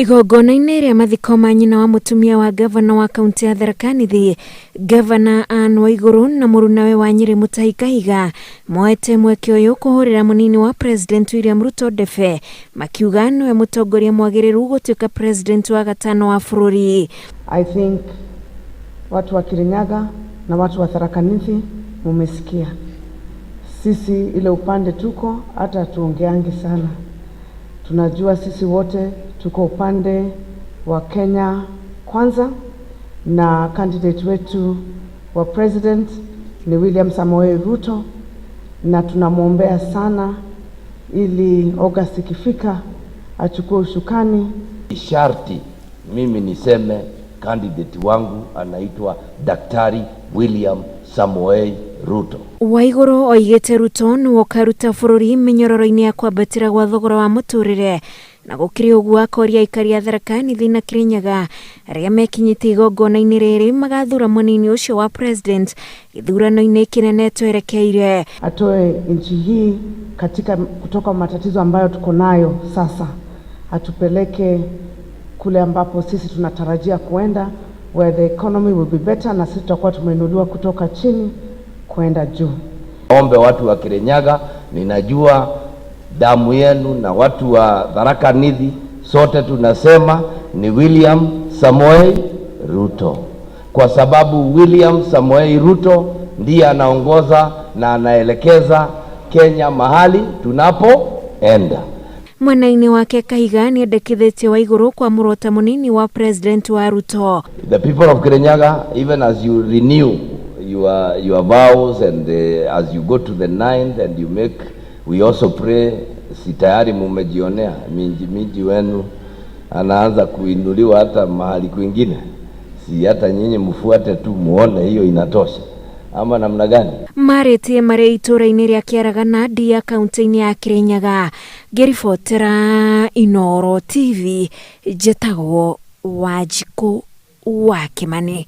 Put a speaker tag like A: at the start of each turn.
A: Igongona-inĩ rĩa mathiko ma nyina wa mũtumia wa gavana wa kaunti ya Tharaka Nithi, Gavana Anne Waiguru na mũrunawe wa Nyĩrĩ Mutahi Kahiga moete mweke ũyũ kũhũrĩra mũnini wa President William Ruto ndebe, makiuga nĩwe mũtongoria mwagĩrĩru gũtuĩka president wa gatano wa bũrũri.
B: I think watu wa Kirinyaga na watu wa Tharaka Nithi mumesikia. Sisi ile upande tuko hata tuongeangi sana. Tunajua sisi wote tuko upande wa Kenya Kwanza na candidate wetu wa president ni William Samoei Ruto, na tunamwombea sana ili August ikifika achukue usukani.
C: Sharti mimi niseme candidate wangu anaitwa Daktari William Samoei Ruto.
A: Waiguru oigĩte Ruto nĩwe ũkaruta bũrũri mĩnyororo-inĩ ya kwambatĩra gwa thogora wa mũtũrĩre, na gũkĩrĩ ũguo akoria aikari a Tharaka Nithi na Kirinyaga arĩa mekinyĩtie igongona-inĩ rĩrĩ magathura mũnini ũcio wa president gĩthurano-inĩ kĩnene twerekeire.
B: Atoe nchi hii katika kutoka matatizo ambayo tuko nayo sasa, atupeleke kule ambapo sisi tunatarajia kuenda, where the economy will be better, na sisi tutakuwa tumeinuliwa kutoka chini kwenda juu.
C: Ombe watu wa Kirinyaga, ninajua damu yenu na watu wa Tharaka Nithi, sote tunasema ni William Samoei Ruto, kwa sababu William Samoei Ruto ndiye anaongoza na anaelekeza Kenya mahali tunapoenda.
A: Mwena-inĩ wake Kahiga nĩendekithĩtie Waiguru kwamũrwo ta mũnini wa president wa Ruto.
C: The people of Kirinyaga, even as you renew your vows and as you go to the ninth and you make, we also pray, si tayari mumejionea minji minji wenu anaanza kuinuliwa hata mahali kwingine, si hata nyinyi mfuate tu muone hiyo inatosha ama namna gani?
A: Marĩtie marĩ itũũra-inĩ rĩa Kĩaragana Ndia kaunti-inĩ ya Kirinyaga. Ngĩribotera Inooro TV, njĩtagwo Wanjikũ wa Kĩmani.